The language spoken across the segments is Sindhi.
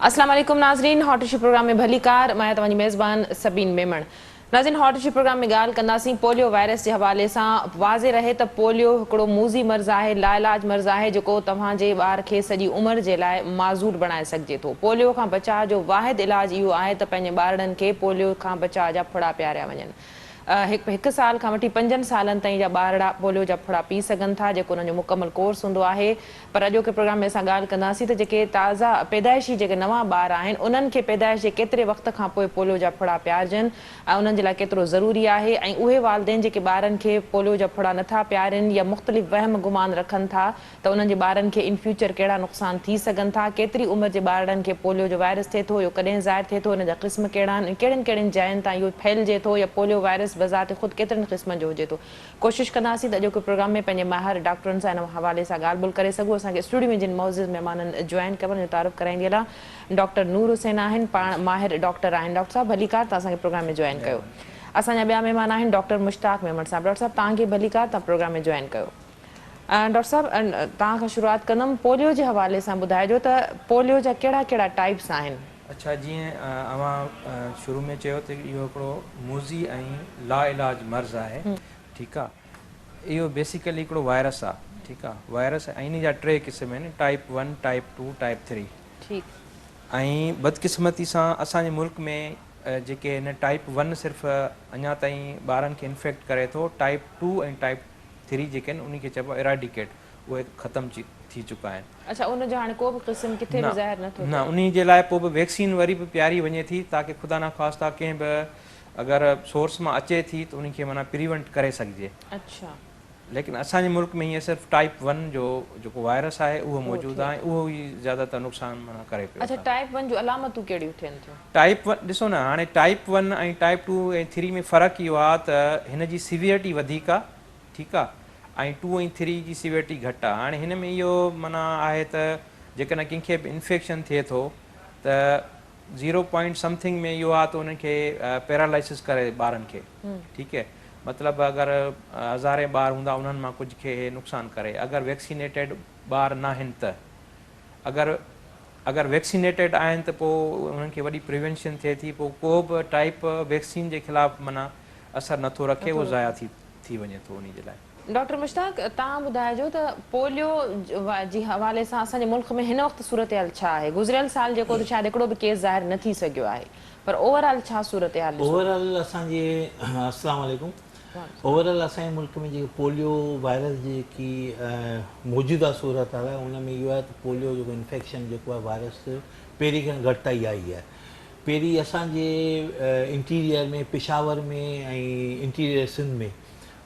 اسلام عليڪم ناظرين هاٽ اشو پروگرام ۾ ڀليڪار مان آهيان توهان جي ميزبان سبين ميمڻ ناظرين هاٽ اشو پروگرام ۾ ڳالهه ڪنداسين پوليو وائرس جي حوالي سان واضح رهي ته پوليو هڪڙو موذي مرض آهي لاعلاج مرض آهي جيڪو توهان جي ٻار کي سڄي عمر جي لاء معذور بڻائي سگهجي ٿو پوليو کان بچاء جو واحد علاج اهو آهي ته پنهنجي ٻارڙن کي پوليو کان بچاء جا ڦڙا پياريا وڃن هڪ سال کان وٺي پنجن سالن تائين جا ٻارڙا پوليو جا ڦڙا پي سگهن ٿا جيڪو انهن جو مڪمل ڪورس هوندو آهي پر اڄوڪي پروگرام ۾ اسان ڳالهه ڪنداسين ته جيڪي تازا پيدائشي جيڪي نوان ٻار آهن انهن کي پيدائش جي ڪيتري وقت کان پوء پوليو جا ڦڙا پيارجن ۽ انهن جي لاء ڪيترو ضروري آهي ۽ اهي والدين جيڪي ٻارن کي پوليو جا ڦڙا نٿا پيارين يا مختلف وهم گمان رکن ٿا ته انهن جي ٻارن کي ان فيوچر ڪهڙا نقصان ٿي سگهن ٿا ڪيتري عمر جي ٻارڙن کي پوليو جو وائرس ٿئي ٿو اهو ڪڏهن ظاهر ٿئي ٿو ان جا قسم ڪهڙا آهن ۽ ڪهڙين ڪهڙين جاين تان اهو ڦهلجي ٿو يا پوليو وائرس بذات خود ڪيترن قسمن جو هجي ٿو ڪوشش ڪنداسين ته اڄوڪي پروگرام ۾ پنهنجي ماهر ڊاڪٽرن سان ان حوالي سان ڳالهه ٻولهه ڪري سگهون. اسان کي اسٽوڊيو ۾ جن معزز مهمانن جوائن ڪيو انهن جو تعارف ڪرائيندي هلان. ڊاڪٽر نور حسين آهن پاڻ ماهر ڊاڪٽر آهن. ڊاڪٽر صاحب ڀليڪار توهان اسان کي پروگرام ۾ جوائن ڪيو. اسان جا ٻيا مهمان آهن ڊاڪٽر مشتاق ميمڻ صاحب. ڊاڪٽر صاحب توهان کي ڀليڪار توهان پروگرام ۾ جوائن ڪيو. ڊاڪٽر صاحب توهان کان شروعات ڪندم پوليو جي حوالي سان ٻڌائجو ته پوليو جا ڪهڙا ڪهڙا ٽائپس آهن؟ اڇا جيئن اوهان شروع ۾ چيو ته اهو هڪڙو موذي ۽ لاعلاج مرض آهي ٺيڪ آ اهو بيسيڪلي هڪڙو وائرس آ ٺيڪ آ وائرس ۽ ان جا ٽي قسم آهن ٽائپ 1 ٽائپ 2 ٽائپ 3 ٺيڪ. ۽ بدقسمتي سان اسان جي ملڪ ۾ جيڪي هن ٽائپ 1 صرف اڃا تائين ٻارن کي انفيڪٽ ڪري ٿو ٽائپ 2 ۽ ٽائپ 3 جيڪي آهن انهي کي چئبو آ ارائڊيڪيٽ اهي ختم ٿي چڪا آهن. اڇا ان جو هاڻي ڪو به قسم ڪٿي به ظاهر نه ٿو ٿئي. نه انهي جي لاء پوء به ويڪسين وري به پياري وڃي ٿي تاڪه خدا نخواسته ڪنهن به اگر سورس مان اچي ٿي ته انهي کي معنيٰ پريونٽ ڪري سگهجي. اڇا. ليڪن اسان جي ملڪ ۾ هينئر صرف ٽائپ ون جو جيڪو وائرس آهي اهو موجود آهي ۽ اهو ئي زياده تر نقصان معنيٰ ڪري پيو. اڇا ٽائپ ون جون علامتون ڪهڙيون ٿين ٿيون؟ ٽائپ ون ڏسو نه هاڻي ٽائپ ون ۽ ٽائپ ٽو ۽ ٿري ۾ فرق اهو آهي ته هن جي سيويئرٽي وڌيڪ آهي ٺيڪ آ ۽ ٽو ۽ ٿري جي سيويرٽي گهٽ آ هاڻي هن ۾ اهو معنيٰ آهي ته جيڪڏهن ڪنهن کي به انفيڪشن ٿئي ٿو ته زيرو پوائنٽ سمٿنگ ۾ اهو آ ته انهن کي پيرالائسس ڪري ٻارن کي ٺيڪ هي مطلب اگر هزارين ٻار هوندا انهن مان ڪجهه کي هي نقصان ڪري اگر ويڪسينيٽيڊ ٻار ناهن ته اگر اگر ويڪسينيٽيڊ آهن ته پوء انهن کي وڏي پريونشن ٿئي ٿي پوء ڪو به ٽائپ ويڪسين جي خلاف معنيٰ اثر نٿو رکي اهو ضايع ٿي ٿي وڃي ٿو انهي جي لاء. ڊاڪٽر مشتاق توهان ٻڌائجو ته پوليو جي حوالي سان اسان جي ملڪ ۾ هن وقت صورتحال ڇا آهي؟ گذريل سال جيڪو ته شايد هڪڙو به ڪيس ظاهر نه ٿي سگهيو آهي پر اوور آل ڇا صورتحال ڏسو ٿا؟ اوور آل اسان جي السلام عليڪم اوور آل اسان جي ملڪ ۾ جيڪي پوليو وائرس جي جيڪي موجوده صورتحال آهي ان ۾ اهو آهي ته پوليو جيڪو انفيڪشن جيڪو آهي وائرس پهرين کان گهٽتائي آئي آهي پهرين اسان جي انٽيريئر ۾ پشاور ۾ ۽ انٽيريئر سنڌ ۾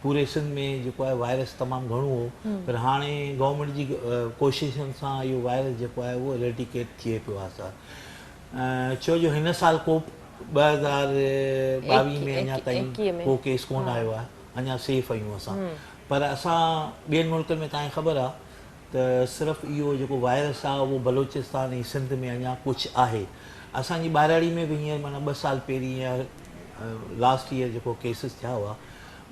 پوري سنڌ ۾ جيڪو آهي وائرس تمام گهڻو هو پر هاڻي گورنمينٽ جي ڪوششن سان اهو وائرس جيڪو آهي اهو اريڊيڪيٽ ٿئي پيو آهي سا ڇو جو هن سال ڪو 2022 ۾ اڃا تائين ڪو ڪيس ڪون آيو آهي اڃا سيف آهيون اسان پر اسان ٻين ملڪن ۾ تانکي خبر آهي ته صرف اهو جيڪو وائرس آهي اهو بلوچستان ۽ سنڌ ۾ اڃا ڪجهه آهي. اسان جي ٻهراڙي ۾ به هينئر معنيٰ ٻه سال پهرين يا لاسٽ ييئر جيڪو ڪيسز ٿيا هئا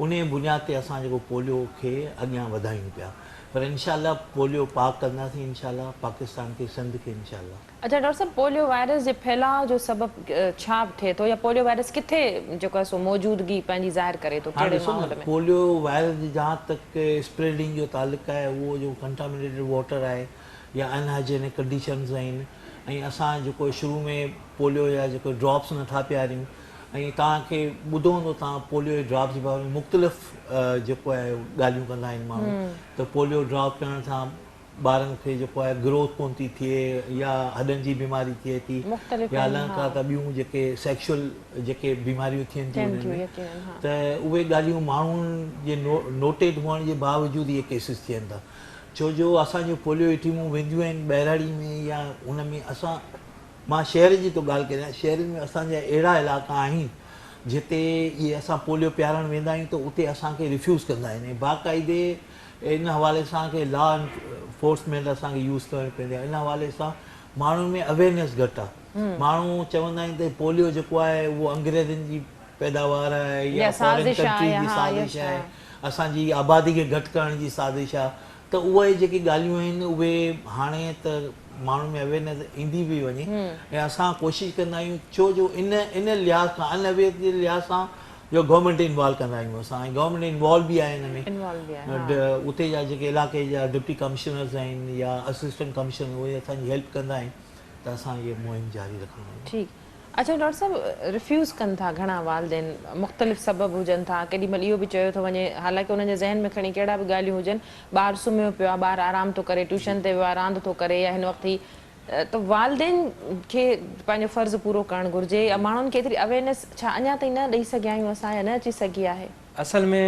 انهي بنياد تي اسان جيڪو پوليو کي اڳيان وڌايون پيا پر انشاء الله پوليو پاڪ ڪنداسين انشاء الله پاڪستان کي سنڌ کي انشاء الله. اڇا ڊاڪٽر صاحب پوليو وائرس جي ڦهلاء جو سبب ڇا ٿئي ٿو يا پوليو وائرس ڪٿي جيڪو آهي سو موجودگي پنهنجي ظاهر ڪري ٿو هاڻي ڪهڙي ڏسو نه ماحول ۾؟ پوليو وائرس جي جهان تڪ اسپريڊنگ جو تعلق آهي اهو جو ڪنٽامينيٽيڊ واٽر آهي يا ان هائجينڪ ڪنڊيشنز آهن ۽ اسان جيڪو شروع ۾ پوليو جا جيڪو ڊراپس نٿا پياريون ۽ توهان کي ٻڌو هوندو توهان پوليو جي ڊراپس جي باري ۾ مختلف جيڪو آهي ڳالهيون ڪندا آهن ماڻهو ته پوليو ڊراپ پيئڻ سان ٻارن کي جيڪو آهي گروٿ ڪونه ٿي ٿئي يا هڏن جي بيماري ٿئي ٿي مختلف يا آهن الائي ها ڪا ته ٻيون جيڪي سيڪشوئل جيڪي بيماريون ٿين ٿيون ٿين انهن ٿيون ۾ يقينن ها. ته اهي ڳالهيون ماڻهن جي نوٽيڊ هئڻ جي باوجود اهي ڪيسز ٿين ٿا ڇو جو اسان جون پوليو جي ٽيمون وينديون آهن ٻهراڙي ۾ يا ان ۾ اسان مان شهر جي ٿو ڳالهه ڪريان شهرن ۾ اسان جا اهڙا علائقا آهن جتي اهي اسان پوليو پيارڻ ويندا آهيون ته اتي اسان کي ريفيوز ڪندا آهن ۽ باقاعدي ان حوالي سان ڪي لا انفورسمينٽ اسان کي يوز ڪرڻي پوندي آهي ان حوالي سان ماڻهن ۾ اويرنيس گهٽ آهي ماڻهو چوندا آهن ته پوليو جيڪو آهي اهو انگريزن جي پيداوار آهي يا فارين ڪنٽري جي سازش آهي اسان جي آبادي کي گهٽ ڪرڻ جي سازش آهي ته اهي جيڪي ڳالهيون آهن اهي هاڻي ته ماڻهن ۾ اويرنيس ايندي پئي وڃي ۽ اسان ڪوشش ڪندا آهيون ڇو جو ان ان لحاظ کان ان اويئر جي لحاظ سان جو گورنمينٽ انوالو ڪندا آهيون اسان ۽ گورنمينٽ انوالو به آهي ان ۾ انوالو به آهي ها. اتي جا جيڪي علائقي جا ڊپٽي ڪمشنرز آهن يا اسسٽنٽ ڪمشنر اهي اسان جي هيلپ ڪندا آهن ته اسان هي مهم جاري رکندا آهيون. ٺيڪ اڇا ڊاڪٽر صاحب ريفيوز ڪن ٿا گهڻا والدين مختلف سبب هجن ٿا ڪيڏي مهل اهو به چيو ٿو وڃي حالانڪه انهن جي ذهن ۾ کڻي ڪهڙا به ڳالهيون هجن ٻار سمهيو پيو آهي ٻار آرام ٿو ڪري ٽيوشن تي ويو آهي راند ٿو ڪري يا هن وقت هي ته والدين کي پنهنجو فرض پورو ڪرڻ گهرجي يا ماڻهن کي ايتري اويرنيس ڇا اڃا تائين نه ڏئي سگهيا آهيون اسان يا نه اچي سگهي آهي. اصل ۾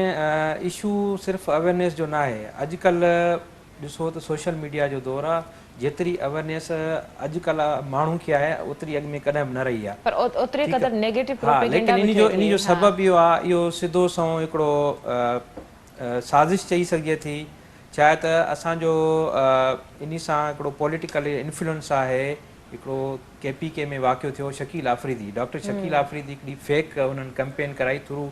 اشو صرف اويرنيس جو ناهي اڄڪلهه ڏسو ته سوشل ميڊيا جو دور آ جيتري اويرنيس اڄڪلهه ماڻهو کي آهي اوتري اڳ ۾ ڪڏهن به نه رهي آ پر اوتري ٺيڪ قدر نيگيٽو ها پروپيگنڊا ليڪن به انهي ٿئي جو ٿي انهي جو ها. سبب اهو آ اهو سڌو سنئون هڪڙو سازش چئي سگهجي ٿي ڇا آهي ته اسان جو انهي سان هڪڙو پوليٽيڪل انفلوئنس آهي هڪڙو ڪي پي ڪي ۾ واقعو ٿيو شڪيل آفريدي ڊاڪٽر شڪيل آفريدي هڪڙي فيڪ انهن ڪمپين ڪرائي ٿرو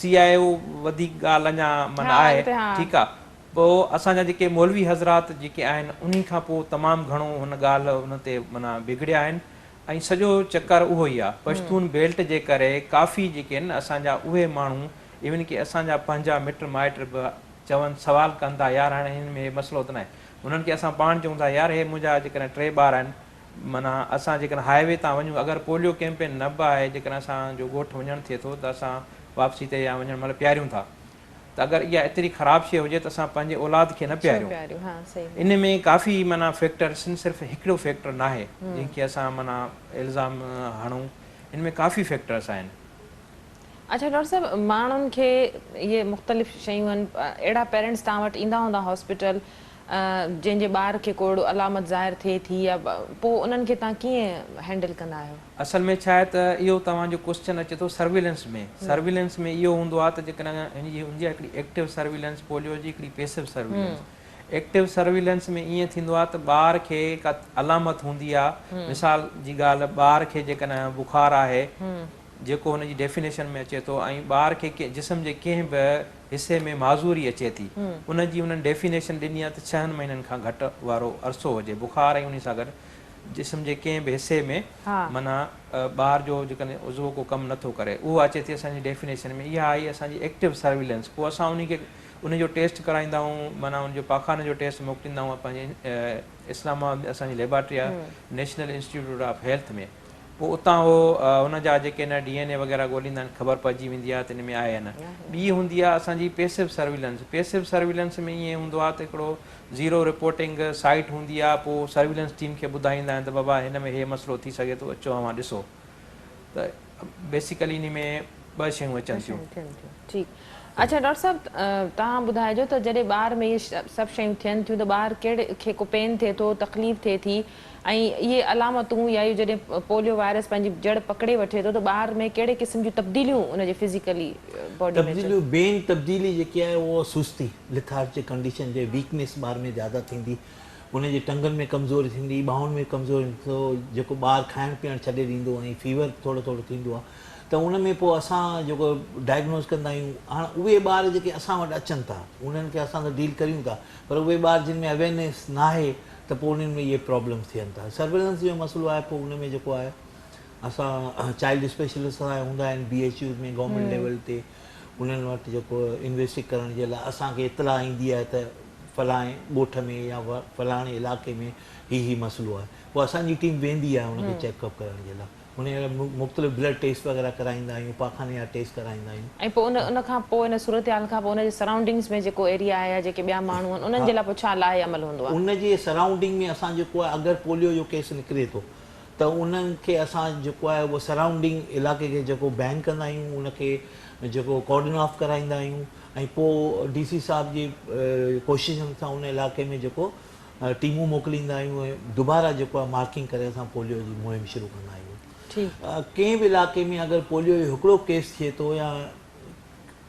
سي آء او وڌيڪ ڳالهه اڃا معنيٰ ها آهي اڳتي ها. ٺيڪ آ پوء اسان جا جيڪي مولوي حضرات جيڪي آهن انهي کان پوء تمام گهڻو هن ڳالهه ان تي معنيٰ بگڙيا آهن ۽ سڄو چڪر اهو ئي آ پشتون بيلٽ جي ڪري ڪافي جيڪي آهن اسان جا اهي ماڻهو ايون ڪي اسان جا پنهنجا مٽ مائٽ به چون سوال ڪن ٿا يار هاڻي هن ۾ هي مسئلو ته ناهي انهن کي اسان پاڻ چئون ٿا يار هي منهنجا جيڪڏهن ٽي ٻار آهن معنيٰ اسان جيڪڏهن هاء وي تان وڃون اگر پوليو ڪيمپين نه به آهي جيڪڏهن اسان جو ڳوٺ وڃڻ ٿئي ٿو ته اسان واپسي تي يا وڃڻ مهل پياريون ٿا ته اگر اها ايتري خراب شيء هجي ته اسان پنهنجي اولاد کي نه ڇو پياريون. پياريون ها صحيح. ان ۾ ڪافي معنيٰ فيڪٽرس آهن صرف هڪڙو فيڪٽر ناهي جنهن کي اسان معنيٰ الزام هڻون ان ۾ ڪافي فيڪٽرس آهن. اڇا ڊاڪٽر صاحب ماڻهن کي اهي مختلف شيون آهن اهڙا پيرنٽس توهان وٽ ايندا هوندا هاسپيٽل جنهن جي ٻار کي ڪو اهڙو علامت ظاهر ٿئي ٿي يا پوء انهن کي توهان ڪيئن هينڊل ڪندا آهيو؟ اصل ۾ ڇا آهي ته اهو توهان جو ڪوسچن اچي ٿو سرويلنس ۾ سرويلنس ۾ اهو هوندو آهي ته جيڪڏهن هن جي هوندي آهي هڪڙي ايڪٽو سرويلنس پوليو جي هڪڙي پيسو سرويلنس ايڪٽو سرويلنس ۾ ائين ٿيندو آهي ته ٻار کي ڪا علامت هوندي آهي مثال جي ڳالهه ٻار کي جيڪڏهن بخار آهي جيڪو هن جي ڊيفينيشن ۾ اچي ٿو ۽ ٻار کي جسم جي ڪنهن به حصي ۾ معذوري اچي ٿي ان جي انهن ڊيفينيشن ڏني آهي ته ڇهن مهينن کان گهٽ وارو عرصو هجي بخار ۽ انهي سان گڏ جسم جي ڪنهن به حصي ۾ معنيٰ ٻار جو جيڪڏهن عضوو ڪو ڪم نٿو ڪري اهو اچي ٿي اسان جي ڊيفينيشن ۾ اها آئي اسان جي ايڪٽو سرويلنس پوء اسان انهي کي انهي جو ٽيسٽ ڪرائيندا آهيون معنيٰ ان جو پاخاني جو ٽيسٽ موڪليندا آهيون پنهنجي اسلام آباد ۾ اسان جي ليبارٽري آهي نيشنل انسٽيٽيوٽ آف هيلٿ ۾ پوء اتان هو ان جا جيڪي نه ڊي اين اي وغيره ڳوليندا آهن خبر پئجي ويندي آهي ته ان ۾ آهي يا نه. ٻي هوندي آهي اسان جي پيسو سرويلنس. پيسو سرويلنس ۾ ائين هوندو آهي ته هڪڙو زيرو رپورٽنگ سائيٽ هوندي آهي پوء سرويلنس ٽيم کي ٻڌائيندا آهن ته بابا هن ۾ هي مسئلو ٿي سگهي ٿو اچو اوهان ڏسو ته بيسيڪلي انهي ۾ ٻه شيون اچن ٿيون. ٺيڪ اڇا ڊاڪٽر صاحب توهان ٻڌائجو ته جڏهن ٻار ۾ اهي سڀ شيون ٿين ٿيون ته ٻار ڪهڙي کي ڪو پين ٿئي ٿو تڪليف ٿئي ٿي ۽ اهي علامتون يا اهو جڏهن پوليو وائرس پنهنجي جڙ پڪڙي وٺي ٿو ته ٻار ۾ ڪهڙي قسم جون تبديليون ان جي فزيڪلي باڊي ۾ اچن تبديليون مين تبديلي جيڪي آهي اهو سستي لٿارجڪ ڪنڊيشن جي ويڪنيس ٻار ۾ زياده ٿيندي ان جي ٽنگن ۾ ڪمزوري ٿيندي ٻانهن ۾ ڪمزوري ٿيندو جيڪو ٻار کائڻ پيئڻ ڇڏي ڏيندو ۽ فيور ٿورو ٿورو ٿيندو آهي ته ان ۾ پوء اسان جيڪو ڊائگنوز ڪندا آهيون هاڻ اهي ٻار جيڪي اسان وٽ اچن ٿا انهن کي اسان ته ڊيل ڪريون ٿا پر اهي ٻار جن ۾ اويرنيس ناهي ته پوء انهن ۾ اهي پرابلمس ٿين ٿا سرويلنس جو مسئلو آهي پوء ان ۾ جيڪو آهي اسان چائلڊ اسپيشلسٽ اسان جا هوندا آهن B H Us ۾ government level تي انهن وٽ جيڪو انويسٽيگيٽ ڪرڻ جي لاء اسان کي اطلاع ايندي آهي ته فلاڻي ڳوٺ ۾ يا فلاڻي علائقي ۾ هي هي مسئلو آهي پوء اسان جي ٽيم ويندي آهي ان کي چيڪ اپ ڪرڻ جي لاء ان جي لاء مختلف بلڊ ٽيسٽ وغيره ڪرائيندا آهيون پاخاني جا ٽيسٽ ڪرائيندا آهيون. ۽ پوء ان ان کان پوء ان صورتحال کان پوء ان جي سرائونڊنگس ۾ جيڪو ايريا آهي يا جيڪي ٻيا ماڻهو آهن انهن جي لاء پوء ڇا لاهي عمل هوندو آهي؟ ان جي سرائونڊنگ ۾ اسان جيڪو آهي اگر پوليو جو ڪيس نڪري ٿو ته انهن کي اسان جيڪو آهي اهو سرائونڊنگ علائقي کي جيڪو بين ڪندا آهيون ان کي جيڪو ڪارڊن آف ڪرائيندا آهيون ۽ پوء ڊي سي صاحب جي ڪوششن سان ان علائقي ۾ جيڪو ٽيمون موڪليندا آهيون ۽ دوباره جيڪو آهي مارڪنگ ڪري اسان پوليو جي مهم شروع ڪندا آهيون. ڪنهن به علائقي ۾ اگر پوليو جو هڪڙو ڪيس ٿئي ٿو يا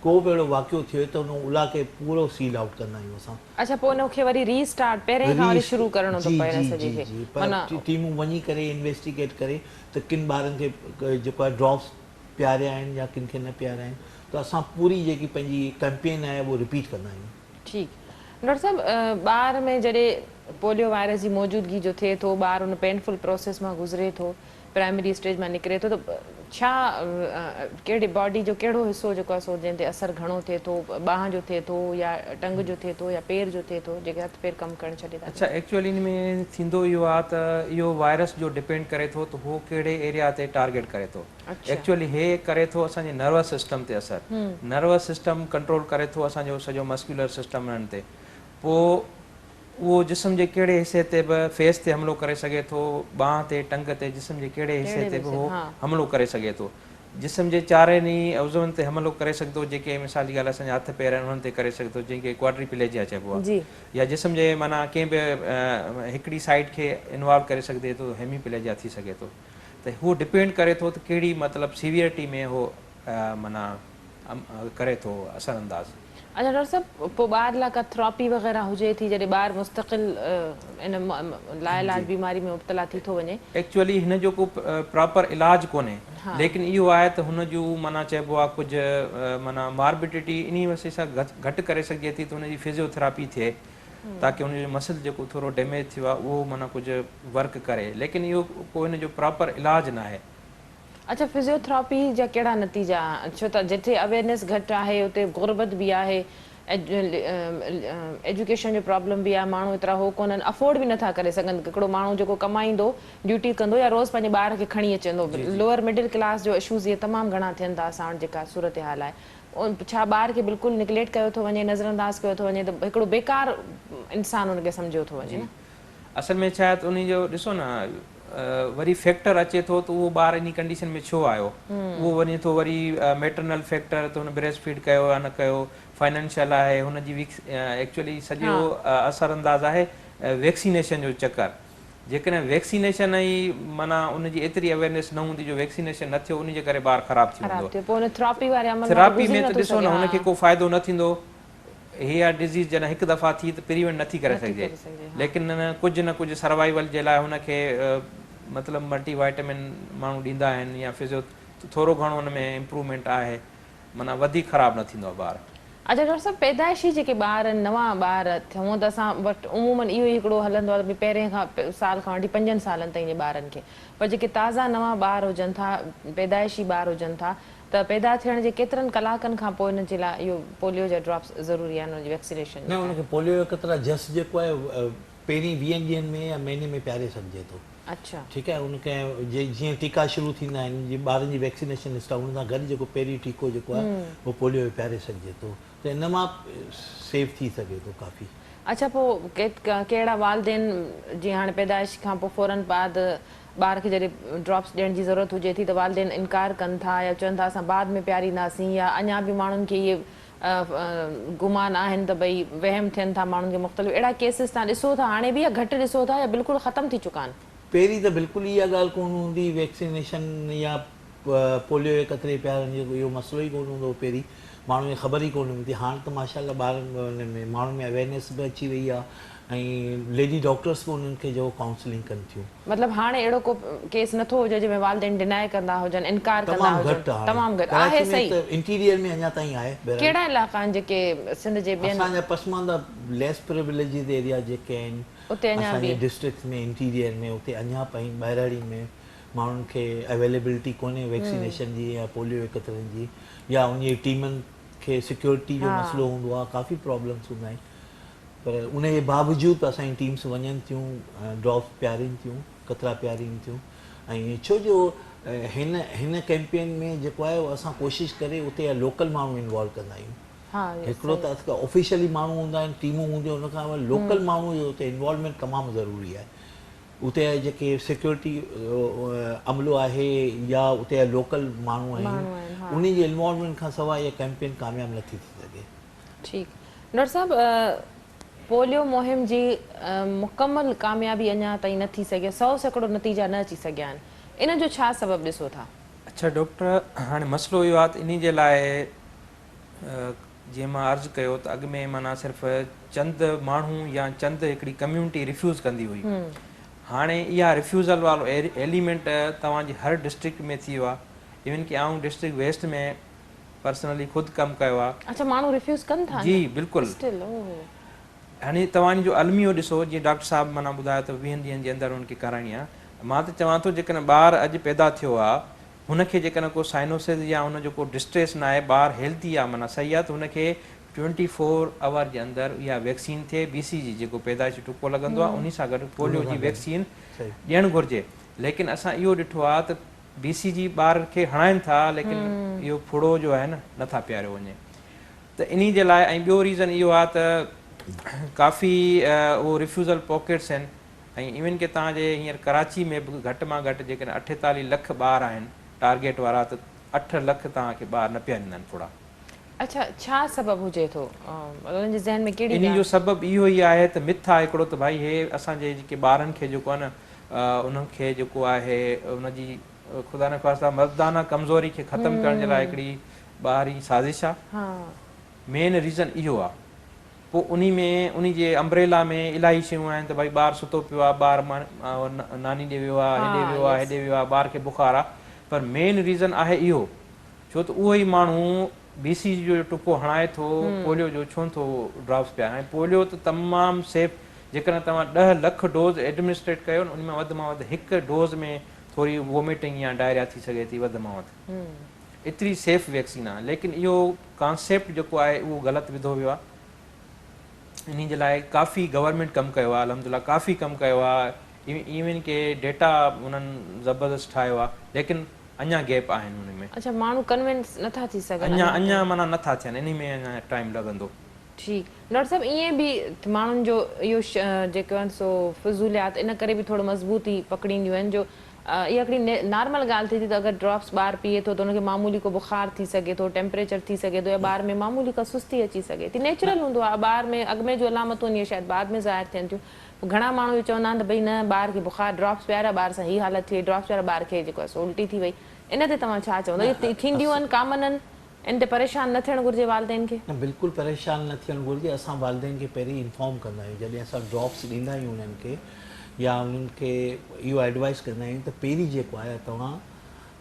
ڪو به اهڙو واقعو ٿئي ته ان علائقي کي پورو سيل آئوٽ ڪندا آهيون اسان. اڇا پوء ان کي وري ري اسٽارٽ پهرين کان وري شروع ڪرڻو ٿو پئي ان سڄي کي جي جي جي ٽيمون وڃي ڪري انويسٽيگيٽ ڪري ته ڪن ٻارن کي جيڪو آهي ڊراپس پياريا آهن يا ڪن کي نه پياريا آهن ته اسان پوري جيڪي پنهنجي ڪئمپين آهي اهو رپيٽ ڪندا آهيون. ٺيڪ. ڊاڪٽر صاحب ٻار ۾ جڏهن پوليو وائرس جي موجودگي جو ٿئي ٿو ٻار ان پينفل پروسيس مان گذري ٿو پرائمري اسٽيج مان نڪري ٿو ته ڇا ڪهڙي باڊي جو ڪهڙو حصو جيڪو آهي سو جنهن تي اثر گهڻو ٿئي ٿو ٻانهن جو ٿئي ٿو يا ٽنگ جو ٿئي ٿو يا پير جو ٿئي ٿو جيڪي هٿ پير ڪم ڪرڻ ڇڏي ٿا اڇا ڏين. ايڪچوئلي ان ۾ ٿيندو اهو آهي ته اهو وائرس جو ڊپينڊ ڪري ٿو ته هو ڪهڙي ايريا تي ٽارگيٽ ڪري ٿو ايڪچوئلي هي ڪري ٿو اسان جي نروس سسٽم تي اثر نروس سسٽم ڪنٽرول ڪري ٿو اسان جو سڄو مسڪيولر سسٽم انهن تي پوء اهو جسم جي ڪهڙي حصي تي به فيس تي حملو ڪري سگهي ٿو، ٻانهن تي، ٽنگ تي، جسم جي ڪهڙي حصي تي به اهو حملو ڪري سگهي ٿو. جسم جي چارن ئي عضون تي حملو ڪري سگهي ٿو، جيڪي مثال جي ڳالهه اسان جا هٿ پير آهن انهن تي ڪري سگهي ٿو، جنهن کي ڪواڊريپليجيا چئبو آهي يا جسم جي معنيٰ ڪنهن به هڪڙي سائيڊ کي انوالو ڪري سگهجي ٿو، هيميپليجيا ٿي سگهي ٿو ته اهو ڊپينڊ ڪري ٿو ته ڪهڙي مطلب سيويئرٽي ۾ اهو معنيٰ ڪري ٿو اثر انداز. اڇا ڊاڪٽر صاحب پوء ٻار لاء ڪا ٿراپي وغيره هجي ٿي جڏهن ٻار مستقل ان لاعلاج بيماري ۾ مبتلا ٿي ٿو وڃي. ايڪچوئلي هن جو ڪو پراپر علاج ڪونهي ليڪن اهو آهي ته هن جون معنيٰ چئبو آهي ڪجهه معنيٰ ماربڊٽي انهي وسيلي سان گهٽ ڪري سگهجي ٿي ته هن جي فزيوٿراپي ٿئي تاڪه هن جو مسل جيڪو ٿورو ڊيميج ٿيو آهي اهو معنيٰ ڪجهه ورڪ ڪري ليڪن اهو ڪو هن جو پراپر علاج ناهي. اڇا فزيوٿراپي جا ڪهڙا نتيجا ڇو ته جتي اويئرنيس گهٽ آهي اتي غربت به آهي ايجوڪيشن جو پرابلم به آهي ماڻهو ايترا هو ڪونهن افورڊ به نٿا ڪري سگهن هڪڙو ماڻهو جيڪو ڪمائيندو ڊيوٽي ڪندو يا روز پنهنجي ٻار کي کڻي اچندو لوئر مڊل ڪلاس جو اشوز اهي تمام گهڻا ٿين ٿا اسان وٽ جيڪا صورتحال آهي ڇا ٻار کي بلڪل نگليڪٽ ڪيو ٿو وڃي نظرانداز ڪيو ٿو وڃي ته هڪڙو بيڪار انسان ان کي سمجهيو ٿو وڃي نه. اصل ۾ ڇا آهي ته انهي جو ڏسو نه وري فيڪٽر اچي ٿو ته اهو ٻار انهي ڪنڊيشن ۾ ڇو آيو اهو وڃي ٿو وري ميٽرنل فيڪٽر ته هن بريسٽ فيڊ ڪيو يا نه ڪيو فائنانشل آهي هن جي ايڪچولي سڄو اثر انداز آهي ويڪسينيشن جو چڪر جيڪڏهن ويڪسينيشن ئي معنيٰ ان جي ايتري اويرنيس نه هوندي جو ويڪسينيشن نه ٿيو انهي جي ڪري ٻار خراب ٿي ويندو ٿراپي ۾ ته ڏسو نه هن کي ڪو فائدو نه ٿيندو اها ڊزيز جڏهن هڪ دفعا ٿي ته پريونٽ نٿي ڪري سگهجي ليڪن ڪجهه نه ڪجهه سروائيول جي لاء هن کي مطلب ملٽي وائٽمن ماڻهو ڏيندا آهن يا فزيو ٿورو گهڻو ان ۾ امپروومينٽ آهي معنيٰ وڌيڪ خراب نه ٿيندو آهي ٻار. اڇا ڊاڪٽر صاحب پيدائشي جيڪي ٻار آهن نوان ٻار هونئن ته اسان وٽ عمومن اهو ئي هڪڙو هلندو آهي ته پهرين کان سال کان وٺي پنجن سالن تائين جي ٻارن کي پر جيڪي تازا نوان ٻار هجن ٿا پيدائشي ٻار هجن ٿا ته پيدا ٿيڻ جي ڪيترن ڪلاڪن کان پوء انهن جي لاء اهو پوليو جا ڊراپس ضروري آهن انهن جي ويڪسينيشن نه ان کي پوليو جو قطرا جس جيڪو آهي پهرين ويهن ڏينهن ۾ يا مهيني ۾ پياري سگهجي ٿو. اڇا. ٺيڪ آهي ان کي جي جيئن ٽيڪا شروع ٿيندا آهن جيئن ٻارن جي ويڪسينيشن اسٽارٽ ان سان گڏ جيڪو پهرين ٽيڪو جيڪو آهي اهو پوليو جو پياري سگهجي ٿو ته ان مان سيف ٿي سگهي ٿو ڪافي. اڇا پوء ڪي اهڙا والدين جيئن هاڻي پيدائش کان پوء فورن بعد ٻار کي جڏهن ڊراپس ڏيڻ جي ضرورت هجي ٿي ته والدين انڪار ڪن ٿا يا چون ٿا اسان بعد ۾ پيارينداسين يا اڃا به ماڻهن کي اهي گمان آهن ته ڀئي وهم ٿين ٿا ماڻهن کي مختلف اهڙا ڪيسز توهان ڏسو ٿا هاڻي به يا گهٽ ڏسو ٿا يا بلڪل ختم ٿي چڪا آهن؟ پهرين ته بلڪل ئي اها ڳالهه ڪونه هوندي هئي ويڪسينيشن يا پوليو جي قطري پيارڻ جو اهو مسئلو ئي ڪونه هوندو هو پهرين ماڻهن کي خبر ئي ڪونه هوندي هاڻ ته ماشاء الله ٻارن ان ۾ ماڻهن ۾ اويرنيس به اچي وئي آهي ۽ ليڊي ڊاڪٽرس به انهن کي جو ڪائونسلنگ ڪن ٿيون. مطلب هاڻي اهڙو ڪو ڪيس نه ٿو هجي جنهن ۾ والدين ڊنائي ڪندا هجن انڪار ڪندا تمام هجن گهٽ هاڻي تمام گهٽ آهي ڪراچي ۾ صحيح. ته انٽيريئر ۾ اڃا تائين آهي بهرحال. ڪهڙا علائقا آهن جيڪي سنڌ جي ٻين. اسان جا پسمانده ليس پريوليجز ايريا جيڪي آهن اتي اڃا اسان جي به. ڊسٽرڪٽس ۾ انٽيريئر ۾ اتي اڃا تائين ٻهراڙين ۾ ماڻهن کي اويليبلٽي ڪونهي ويڪسينيشن جي يا پوليو جي قطرن جي يا ان جي ٽيمن کي سيڪيورٽي جو مسئلو هوندو آهي ڪافي پرابلمس هوندا آهن پر ان جي باوجود به اسان جون ٽيمس وڃن ٿيون ڊراپس پيارين ٿيون قطرا پيارين ٿيون ۽ ڇو جو هن هن ڪيمپين ۾ جيڪو آهي اسان ڪوشش ڪري اتي جا لوڪل ماڻهو انوالو ڪندا آهيون هڪڙو ته آفيشلي ماڻهو هوندا آهن ٽيمون هونديون ان کان علاوه لوڪل ماڻهو جو اتي انوالومينٽ تمام ضروري آهي اتي جا جيڪي سيڪيورٽي عملو آهي يا اتي جا لوڪل ماڻهو آهن انهن جي انوالومينٽ کان سواء اها ڪيمپين ڪامياب نٿي ٿي سگهي. ٺيڪ ڊاڪٽر صاحب پوليو مهم جي مڪمل ڪاميابي اڃا تائين نه ٿي سگهي 100% نتيجا نه اچي سگهيا آهن ان جو ڇا سبب ڏسو ٿا؟ اڇا ڊاڪٽر هاڻي مسئلو اهو آهي ته انهي جي لاء جيئن مان عرض ڪيو ته اڳ ۾ معنيٰ صرف چند ماڻهو يا چند هڪڙي ڪميونٽي ريفيوز ڪندي هئي هاڻي اها ريفيوزل وارو ايليمينٽ توهان جي هر ڊسٽرڪٽ ۾ ٿي ويو آهي ايون ڪي آئون ڊسٽرڪٽ ويسٽ ۾ پرسنلي خود ڪم ڪيو آهي. اڇا ماڻهو ريفيوز ڪن ٿا جي بلڪل اسٽل اوهو. هاڻي توهان ان جو الميو ڏسو جيئن ڊاڪٽر صاحب معنيٰ ٻڌايو ته ويهن ڏينهن جي اندر ان کي ڪرائڻي آ مان ته چوان ٿو جيڪڏهن ٻار اڄ پيدا ٿيو آ هن کي جيڪڏهن ڪو سائنوسز يا هن جو ڪو ڊسٽريس ناهي ٻار هيلٿي آ معنيٰ صحيح آ ته هن کي ٽوئنٽي فور اور جي اندر اها ويڪسين ٿئي بي سي جي جيڪو پيدائشي ٽڪو لڳندو آ انهي سان گڏ پوليو جي ويڪسين ڏيڻ گهرجي ليڪن اسان اهو ڏٺو آ ته بي سي جي ٻار کي هڻائن ٿا ليڪن اهو ڦڙو جو آهي نه نٿا پياريو وڃي ته انهي جي لاء ۽ ٻيو ريزن اهو آهي ته ڪافي اهو ريفيوزل پاڪيٽس آهن ۽ ايون ڪي توهان جي هينئر ڪراچي ۾ به گهٽ مان گهٽ جيڪڏهن 48 لک ٻار آهن ٽارگيٽ وارا ته 8 لک توهان کي ٻار نه پياريندا آهن ڦڙا. اڇا ڇا سبب هجي ٿو انهن جي ذهن ۾ ڪهڙي انهي جو ڳالهه. سبب اهو ئي آهي ته مٿ آهي هڪڙو ته ڀائي هي اسان جي جيڪي ٻارن کي جيڪو آهي نه انهن کي جيڪو آهي ان جي خدا نخواسته مردانه ڪمزوري کي ختم ڪرڻ جي لاء هڪڙي ٻاهرين سازش آ. مين ريزن اهو آ. پوء انهي ۾ انهي جي امبريلا ۾ الاهي شيون آهن ته ڀائي ٻار ستو پيو آ، ٻار ناني ڏي ويو آ، هيڏي ويو آ، هيڏي ويو آ، ٻار کي بخار آ. پر مين ريزن آهي اهو. ڇو ته اهو ئي ماڻهو بي سي جي جو ٽڪو هڻائي ٿو پوليو جو ڇو نٿو ڊراپس پياري. هاڻي پوليو ته تمام سيف جيڪڏهن توهان 10 لک ڊوز ايڊمنسٽريٽ ڪيو نه انهي مان وڌ مان وڌ هڪ ڊوز ۾ ٿوري ووميٽنگ يا ڊائريا ٿي سگهي ٿي وڌ مان وڌ. ايتري سيف ويڪسين آهي ليڪن اهو ڪانسيپٽ جيڪو آهي اهو غلط وڌو ويو آهي انهي جي لاء ڪافي گورنمينٽ ڪم ڪيو آهي الحمدلله ڪافي ڪم ڪيو آهي ايون ڪي ڊيٽا انهن زبردست ٺاهيو آهي ليڪن اڃا گيپ آهن انهي ۾. اڇا ماڻهو ڪنوينس نٿا ٿي سگهن اڃا اڃا معنيٰ نٿا ٿين انهي ۾ اڃا ٽائيم لڳندو. ٺيڪ ڊاڪٽر صاحب ائين به ماڻهن جو اهو جيڪو آهن سو فضوليات ان ڪري به ٿورو مضبوطي پڪڙينديون آهن جو اها هڪڙي نارمل ڳالهه ٿئي ٿي ته اگر ڊراپس ٻار پيئي ٿو ته ان کي معمولي ڪو بخار ٿي سگهي ٿو، ٽيمپريچر ٿي سگهي ٿو يا ٻار ۾ معمولي ڪا سستي اچي سگهي ٿي. نيچرل هوندو آهي ٻار ۾ اڳ ۾ جون علامتون آهن اهي شايد بعد ۾ ظاهر ٿين ٿيون. پوء گهڻا ماڻهو اهو چوندا آهن ته ڀئي نه ٻار کي بخار ڊراپس پياريا ٻار سان هي حالت ٿي وئي ڊراپس پياريا ٻار کي جيڪو آهي سو الٽي ٿي وئي. ان تي توهان ڇا چوندا؟ اهي ٿينديون آهن ڪامن آهن ان تي پريشان نه ٿيڻ گهرجي والدين کي؟ نه بلڪل پريشان نه ٿيڻ گهرجي اسان والدين کي پهرين انفارم ڪندا آهيون جڏهن اسان ڊراپس ڏيندا آهيون انهن کي يا انهن کي اهو ايڊوائس ڪندا آهيون ته پهرين جيڪو آهي توهان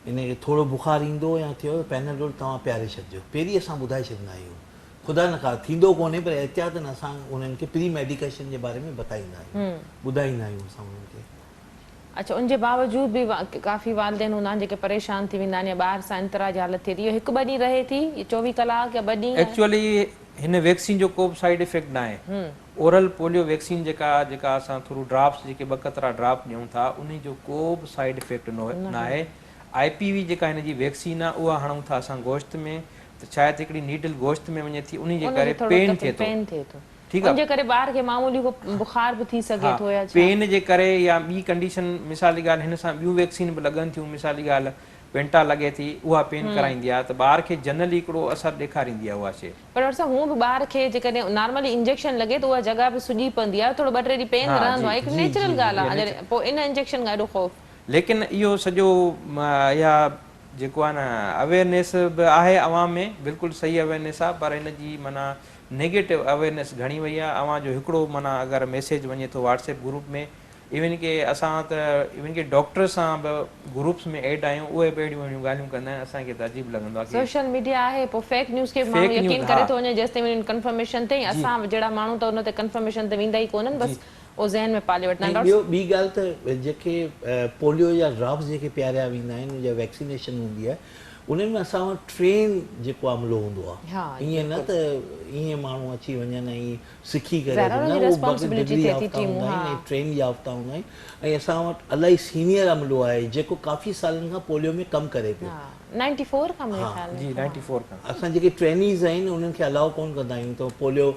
ان کي ٿورو بخار ايندو يا ٿيو ته پيناڊول توهان پياري ڇڏجو پهرين اسان ٻڌائي ڇڏيندا آهيون خدا نه خواهه ٿيندو ڪونهي پر احتياطن اسان انهن کي پري ميڊيڪيشن جي باري ۾ بتائيندا آهيون ٻڌائيندا آهيون اسان انهن کي. اڇا ان جي باوجود به ڪافي والدين هوندا آهن جيڪي پريشان ٿي ويندا آهن يا ٻار سان ان طرح جي حالت ٿئي ٿي اهو هڪ ٻه ڏينهن رهي ٿي يا 24 ڪلاڪ يا ٻه ڏينهن. ايڪچوئلي هن ويڪسين جو ڪو به سائيڊ افيڪٽ ناهي اورل پوليو ويڪسين جيڪا جيڪا اسان ٿرو ڊراپس جيڪي ٻه قطرا ڊراپ ڏيون ٿا انهي جو ڪو به سائيڊ افيڪٽ ناهي آء پي وي جيڪا هن جي ويڪسين آهي اها هڻون ٿا اسان گوشت ۾ ته شايد هڪڙي نيڊل گوشت ۾ وڃي ٿي انهي جي ڪري پين ٿئي ٿو. ٺيڪ آ. ان جي ڪري ٻار کي معمولي ڪو بخار به ٿي سگهي ٿو يا ڇا؟ پين جي ڪري يا ٻي ڪنڊيشن مثال جي ڳالهه هن سان ٻيون ويڪسين به لڳن ٿيون مثال جي ڳالهه پينٽا لڳي ٿي اها پين ڪرائيندي آ ته ٻار کي جنرلي هڪڙو اثر ڏيکاريندي آ اها شي. پر ڊاڪٽر صاحب هونء به ٻار کي جيڪڏهن نارملي انجيڪشن لڳي ته اها جڳهه به سڄي پوندي آ ٿورو ٻه ٽي ڏينهن پين رهندو آ هڪ نيچرل ڳالهه آ جڏهن پوء ان انجيڪشن کان ايڏو خوف. ليڪن اهو سڄو اها جيڪو آ نه اويئرنيس به آهي عوام ۾ بلڪل صحيح اويئرنيس آ پر ان جي معنيٰ نيگيٽو اويئرنيس گهڻي وئي آ اوهان جو هڪڙو معنيٰ اگر ميسيج وڃي ٿو واٽس ايپ گروپ ۾ ايون ڪي اسان ته ايون ڪي ڊاڪٽر سان به گروپس ۾ ايڊ آهيون اهي به اهڙيون اهڙيون ڳالهيون ڪندا آهن اسان کي ته عجيب لڳندو آ ڪي سوشل ميڊيا آهي پوء فيڪ نيوز کي به ماڻهو فيڪ نيوز يقين ڪري ها ٿو وڃي جيستائين وڃي ڪنفرميشن ٿئي جي اسان جهڙا ماڻهو ته ان تي ڪنفرميشن تي ويندا ئي ڪونهن جي بس اهو ذهن ۾ پالي وٺندا ۽ آهن ڊاڪٽر ٻيو ٻي ڳالهه ته جيڪي پوليو جا ڊراپس جيڪي پياريا ويندا آهن يا ويڪسينيشن هوندي آهي انهن ۾ اسان وٽ ٽرين جيڪو عملو هوندو آهي ائين نه ته ائين ماڻهو اچي وڃن ۽ سکي ڪري اچن نه اهو بغير ڊگري يافته هوندا آهن ۽ ٽرين يافته هوندا آهن ۽ اسان وٽ الاهي سينيئر عملو آهي جيڪو ڪافي سالن کان پوليو ۾ ڪم ڪري پيو. اسان جيڪي ٽرينيز آهن انهن کي الاء ڪونه ڪندا آهيون ته پوليو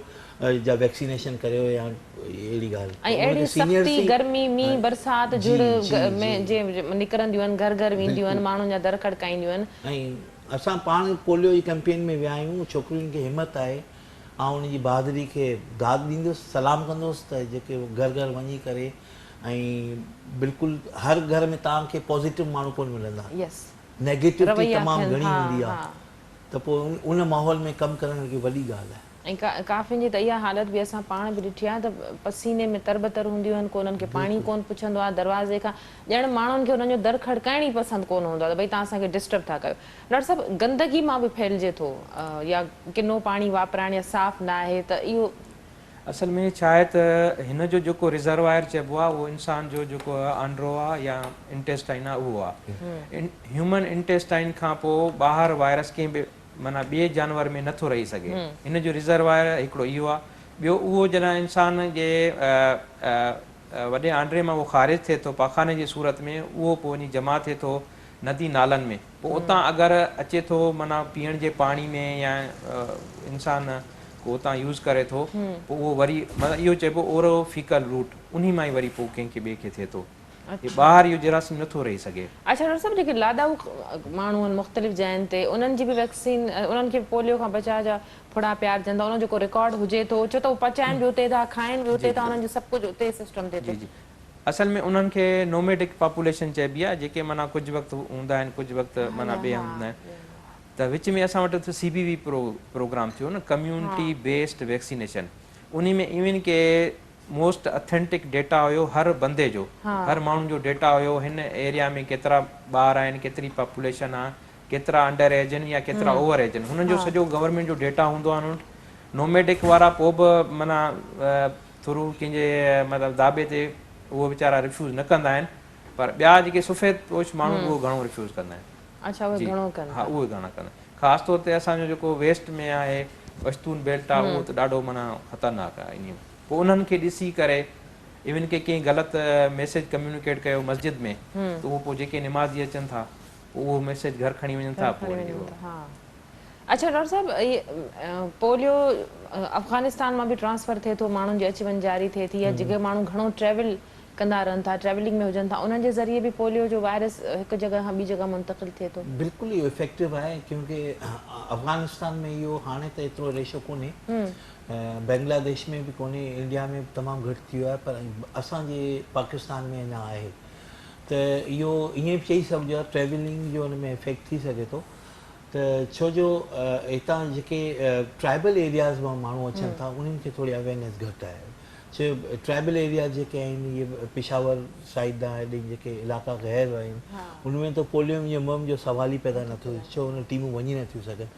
جا ويڪسينيشن ڪريو يا اهڙي ڳالهه ۽ اهڙي سختي گرمي مينهن برسات جهڙ ۾ جي نڪرنديون آهن گهر گهر وينديون آهن ماڻهن جا در کڙڪائينديون آهن. ۽ اسان پاڻ پوليو جي ڪئمپين ۾ ويا آهيون ڇوڪرين کي همت آهي آئون انهن جي بهادري کي داد ڏيندس سلام ڪندس ته جيڪي گهر گهر وڃي ڪري ۽ بلڪل هر گهر ۾ توهان کي پازيٽو ماڻهو ڪونه ملندا نيگيٽوٽي تمام گهڻي هوندي آهي ته پوء ان ماحول ۾ ڪم ڪرڻ هڪ وڏي ڳالهه آهي. ۽ ڪافين جي ته اها حالت به اسان پاڻ به ڏٺي آهي ته پسيني ۾ تربتر هونديون آهن ڪو انهن کي پاڻي ڪونه پڇندو آهي دروازي کان ڄڻ ماڻهن کي انهن جو در کڙڪائڻ ئي پسند ڪونه هوندو آهي ته ڀئي توهان اسان کي ڊسٽرب ٿا ڪيو. ڊاڪٽر صاحب گندگي مان به ڦهلجي ٿو يا ڪنو پاڻي واپرائڻ يا صاف نه آهي ته اهو. اصل ۾ ڇا آهي ته هن جو جيڪو ريزروائر چئبو آهي اهو انسان جو جيڪو آنڊرو آهي يا انٽيسٽائن آهي اهو آهي. هيومن انٽيسٽائن کان پوء ٻاهر وائرس ڪنهن به معنيٰ ٻئي جانور ۾ نٿو رهي سگهي. هن جو ريزروائر هڪڙو اهو آهي. ٻيو اهو جڏهن انسان جي وڏي آنڊري مان اهو خارج ٿئي ٿو پاخاني جي صورت ۾ اهو پوء وڃي جمع ٿئي ٿو ندي نالن ۾ پوء اتان اگر اچي ٿو معنيٰ پيئڻ جي پاڻي ۾ يا انسان ڪو اتان يوز ڪري ٿو پوء اهو وري معنيٰ اهو چئبو اورو فيڪل روٽ انهي مان ئي وري پوء ڪنهن کي ٻئي کي ٿئي ٿو هي ٻاهر اهو جراثيم نٿو رهي سگهي. اڇا ڊاڪٽر صاحب جيڪي لاڏائو ماڻهو آهن مختلف جاين تي انهن جي به ويڪسين انهن کي به پوليو کان بچاء جا ڦڙا پيارجن ٿا انهن جو ڪو رڪارڊ هجي ٿو ڇو ته هو پچائن به اتي ٿا کائن به اتي ٿا انهن جو سڀ ڪجهه اتي سسٽم ٿئي ٿو. جي جي اصل ۾ انهن کي نوميڊڪ پاپوليشن چئبي آهي جيڪي معنيٰ ڪجهه وقت هوندا آهن ڪجهه وقت معنيٰ ٻئي هنڌ هوندا آهن ته وچ ۾ اسان وٽ سي بي وي پروگرام ٿيو نه ڪميونٽي بيسڊ ويڪسينيشن انهي ۾ ايون ڪي موسٽ اٿينٽڪ ڊيٽا هيو هر بندي جو هر ماڻهو جو ڊيٽا هيو هن ايريا ۾ ڪيترا ٻار آهن ڪيتري پاپوليشن آهي ڪيترا انڊر ايج آهن يا ڪيترا اوور ايج آهن هنن جو سڄو گورنمينٽ جو ڊيٽا هوندو آهي انهن وٽ نوميڊڪ وارا پوء به معنيٰ ٿرو ڪنهن جي مطلب داٻي تي اهو ويچارا ريفيوز نه ڪندا آهن پر ٻيا جيڪي سفيد پوش ماڻهو اهو گهڻو ريفيوز ڪندا آهن. اڇا اهي جي گهڻو ڪن ها ٿا. اهي گهڻا ڪندا آهن خاص طور تي اسان جو جيڪو ويسٽ ۾ آهي پشتون بيلٽ آهي اهو ته ڏاڍو معنيٰ خطرناڪ آهي انهي ۾ پوء انهن کي ڏسي ڪري ايون ڪي ڪنهن غلط ميسيج ڪميونيڪيٽ ڪيو مسجد ۾ ته اهو پوء جيڪي نمازي اچن ٿا پوء اهو ميسيج گهر کڻي وڃن ٿا گهر پوء کڻي وري وڃن اهو ٿا ها. اڇا ڊاڪٽر صاحب هي پوليو افغانستان مان به ٽرانسفر ٿئي ٿو ماڻهن جي اچ وڃ جاري ٿئي ٿي يا جيڪي ماڻهو گهڻو ٽريول ڪندا رهن ٿا ٽريولنگ ۾ هجن ٿا انهن جي ذريعي به پوليو جو وائرس هڪ جڳهه کان ٻي جڳهه منتقل ٿئي ٿو. بلڪل اهو افيڪٽو آهي ڪيونڪه افغانستان ۾ اهو هاڻي ته ايترو ريشو ڪونهي بنگلاديش ۾ به ڪونهي انڊيا ۾ به تمام گهٽ ٿي ويو آهي پر اسان جي پاڪستان ۾ اڃا آهي ته اهو ائين به چئي سگهجو آهي ٽريولنگ جو ان ۾ افيڪٽ ٿي سگهي ٿو ته ڇو جو هتان جيڪي ٽرائبل ايرياز مان ماڻهو اچن ٿا انهن کي ٿوري اويرنيس گهٽ آهي ڇو ٽرائبل ايرياز جيڪي آهن اهي پشاور سائيڊ ڏانهن هيڏي جيڪي علائقا غير آهن ان ۾ ته پوليو جي مهم جو سوال ئي پيدا نٿو ٿئي ڇو ان ٽيمون وڃي نٿيون سگهن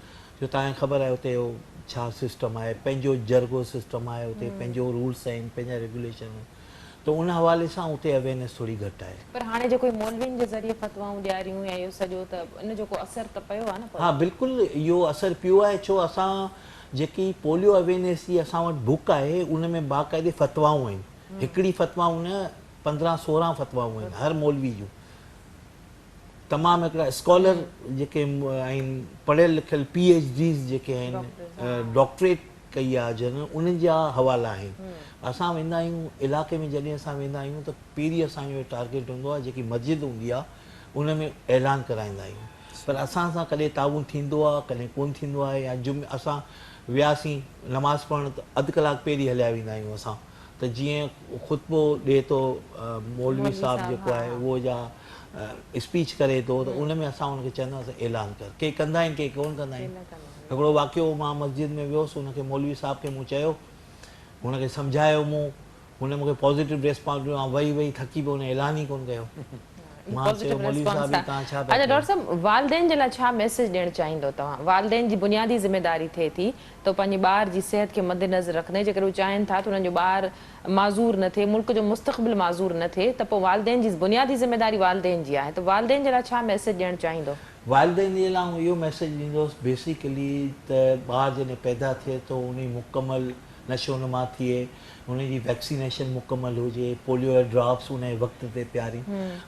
ڇو توهان کي خبر آهي اتي جو ڇا سسٽم آهي پنهنجو جرڳو سسٽم آهي اتي پنهنجو رولس آهن پنهنجا ريگوليشن آهن ته ان حوالي سان اتي اويرنيس ٿوري گهٽ آهي. پر هاڻي جيڪو هي مولوين جي ذريعي فتوائون ڏياريون يا اهو سڄو ته ان جو ڪو اثر ته پيو آهي نه ها پر. بلڪل اهو اثر پيو آهي ڇو اسان جيڪي پوليو اويرنيس جي اسان وٽ بڪ آهي ان ۾ باقاعدي فتوائون آهن هڪڙي فتوائون نه 15 16 فتوائون آهن هر مولوي جون تمام هڪڙا اسڪالر جيڪي آهن پڙهيل لکيل پي ايڇ ڊيز جيڪي آهن ڊاڪٽريٽ ڪئي آهي جن انهن جا حوالا آهن اسان ويندا آهيون علاقي ۾ جڏهن اسان ويندا آهيون ته پهرين اسان جو ٽارگيٽ هوندو آهي جيڪي مسجد هوندي آهي ان ۾ اعلان ڪرائيندا آهيون پر اسان سان ڪڏهن تعاون ٿيندو آهي ڪڏهن ڪون ٿيندو آهي يا جمعي اسان وياسين نماز پڙهڻ ته اڌ ڪلاڪ پهرين هليا ويندا آهيون اسان ته جيئن خطبو ڏئي ٿو مولوي صاحب جيڪو آهي اهو جا اسپيچ ڪري ٿو ته ان ۾ اسان ان کي چوندا آهيون اعلان ڪر ڪي ڪندا آهن ڪي ڪون ڪندا آهن هڪڙو واقعو مان مسجد ۾ ويس ان کي مولوي صاحب کي مون چيو هن کي سمجهايو مون هن مون کي پازيٽو ريسپانس ڏنو آئون ويهي ويهي ٿڪي پيو هن اعلان ئي ڪون ڪيو مان چيو مولوي صاحب هي توهان ڇا پيا اڇا ڪيو. ڊاڪٽر صاحب والدين جي لاء ڇا ميسيج ڏيڻ چاهيندو توهان والدين جي بنيادي ذميداري ٿئي ٿي ته هو پنهنجي ٻار جي صحت کي مدنظر رکندي جيڪڏهن هو چاهين ٿا ته انهن جو ٻار معذور نه ٿئي، ملڪ جو مستقبل معذور نه ٿئي ته پوء والدين جي بنيادي ذميداري والدين جي آهي ته والدين جي لاء ڇا ميسيج ڏيڻ چاهيندو؟ والدين جي لاء آئون اهو ميسيج ڏيندوس بيسيڪلي ته ٻار جڏهن پيدا ٿئي ٿو ان جي مڪمل نشو نما ٿئي، ان جي ويڪسينيشن مڪمل هجي، پوليو جا ڊراپس ان جي وقت تي پيارين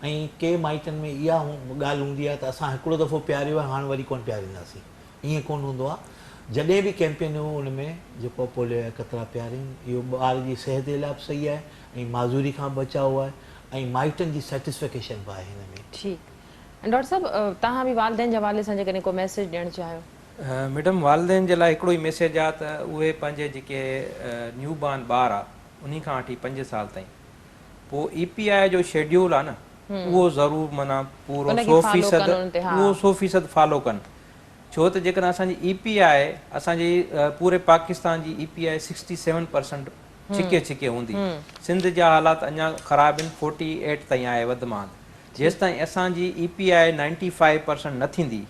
۽ ڪي مائٽن ۾ اها ڳالهه هوندي آهي ته اسان هڪڙو دفعو پياريو آهي هاڻ وري ڪونه پيارينداسين. ائين ڪونه هوندو آهي. جڏهن به ڪيمپين هو ان ۾ جيڪو پوليو جا قطرا پيارين اهو ٻار جي صحت جي لاء به صحيح آهي ۽ معذوري کان به بچاء آهي ۽ مائٽن جي سيٽسفيڪيشن به آهي هن ۾. ٺيڪ ۽ ڊاڪٽر صاحب توهان به والدين جي حوالي سان جيڪڏهن ڪو ميسيج ڏيڻ چاهيو. ميڊم والدين جي لاء هڪڙو ئي ميسيج آهي ته اهي پنهنجي جيڪي نيو بارن ٻار آهي انهي کان وٺي 5 سال تائين پوء اي پي آء جو شيڊيول آهي نه اهو ضرور معنيٰ پورو 100% اهو 100% فالو ڪن ڇو ته جيڪڏهن اسان جي اي پي آء اسان جي پوري پاڪستان جي اي پي آء 67% ڇڪي ڇڪي هوندي سنڌ جا حالات اڃا خراب آهن 48 تائين آهي وڌ مان وڌ جيستائين اسان جي اي پي آء 95% نه ٿيندي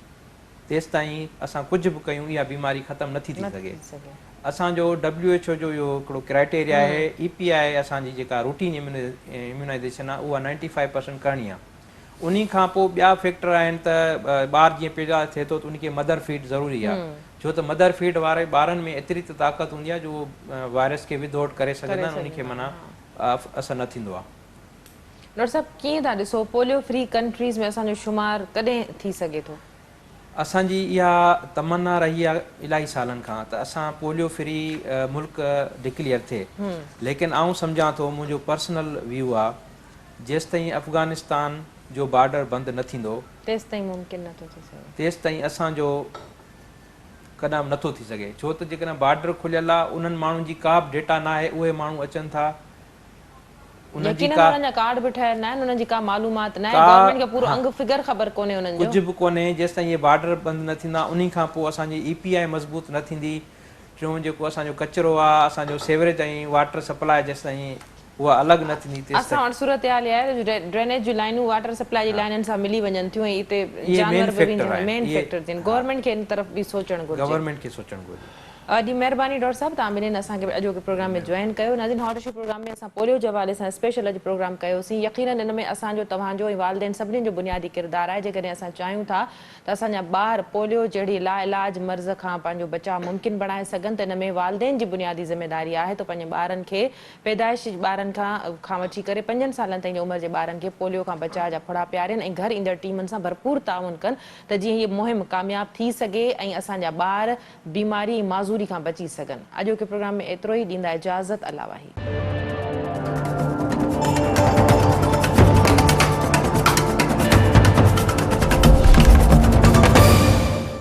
تيستائين اسان ڪجهه به ڪيون اها بيماري ختم نه ٿي ٿي سگهي. اسان جو ڊبليو ايڇ او جو اهو هڪڙو ڪرائيٽيريا آهي اي پي آء اسان جي جيڪا روٽين اميونائيزيشن آهي اها نائنٽي فائيو پرسنٽ ڪرڻي آهي انهي کان پوء ٻيا فيڪٽر آهن ته ٻار جيئن پيدا ٿئي ٿو ته ان کي مدر فيڊ ضروري آهي ڇو ته مدر فيڊ واري ٻارن ۾ ايتري ته طاقت هوندي آهي جو اهو وائرس کي ود آئوٽ ڪري سگهندا آهن انهي کي معنيٰ اثر نه ٿيندو آهي. ڊاڪٽر صاحب ڪيئن ٿا ڏسو پوليو فري ڪنٽريز ۾ اسان جو شمار ڪڏهن ٿي سگهي ٿو؟ اسان جي اها تمنا رهي آهي الاهي سالن کان ته اسان پوليو فري ملڪ ڊڪليئر ٿئي ليڪن آئون سمجهان ٿو منهنجو پرسنل ويو آهي جيستائين افغانستان جو بارڊر بند نه ٿيندو. تيستائين ممڪن نه ٿو ٿي سگهي. تيستائين اسان جو ڪڏهن به نه ٿو ٿي سگهي ڇو ته جيڪڏهن بارڊر کليل آهي انهن ماڻهن جي ڪا به ڊيٽا نه آهي اهي ماڻهو اچن ٿا انهن جي يقينن ڪا انهن جا ڪارڊ به ٺهيل نه آهن انهن جي ڪا معلومات نه آهي ڪا گورنمينٽ کي پورو ها انگ فگر خبر ڪونهي انهن جو. ڪجهه به ڪونهي جيستائين اهي بارڊر بند نه ٿيندا انهي کان پوء اسان جي اي پي آء مضبوط نه ٿيندي ٽيون جيڪو اسان جو ڪچرو آهي اسان جو سيوريج ۽ واٽر سپلاء جيستائين اها الڳ نه ٿيندي اسان تيستائين. وٽ صورتحال اها آهي ته ڊرينيج جون لائنون واٽر سپلاء جي لائنن سان ملي وڃن ٿيون ۽ اتي اهي مين جانور به فيڪٽر وينجهن آهن مين اهي فيڪٽر ٿين ها گورنمينٽ کي ان طرف به سوچڻ گهرجي. گورنمينٽ کي سوچڻ گهرجي. وڏي مهرباني ڊاڪٽر صاحب توهان ٻنهين اسان کي اڄوڪي پروگرام ۾ جوائن ڪيو. ناظرين هاٽ اشو پروگرام ۾ اسان پوليو جي حوالي سان اسپيشل اڄ پروگرام ڪيوسين يقينن ان ۾ اسان جو توهان جو ۽ والدين سڀني جو بنيادي ڪردار آهي جيڪڏهن اسان چاهيون ٿا ته اسان جا ٻار پوليو جهڙي لاعلاج مرض کان پنهنجو بچاء ممڪن بڻائي سگهن ته ان ۾ والدين جي بنيادي ذميداري آهي ته پنهنجي ٻارن کي پيدائش ٻارن کان کان وٺي ڪري پنجن سالن تائين جي عمر جي ٻارن کي پوليو کان بچاء جا ڦڙا پيارين ۽ گهر ايندڙ ٽيمن سان ڀرپور تعاون ڪن ته جيئن هيء مهم ڪامياب ٿي سگهي ۽ اسان جا ٻار بيماري ۽ معذوري کان بچي سگهن. اڄوڪي پروگرام ۾ ايترو ئي، ڏيندا اجازت الله واهي.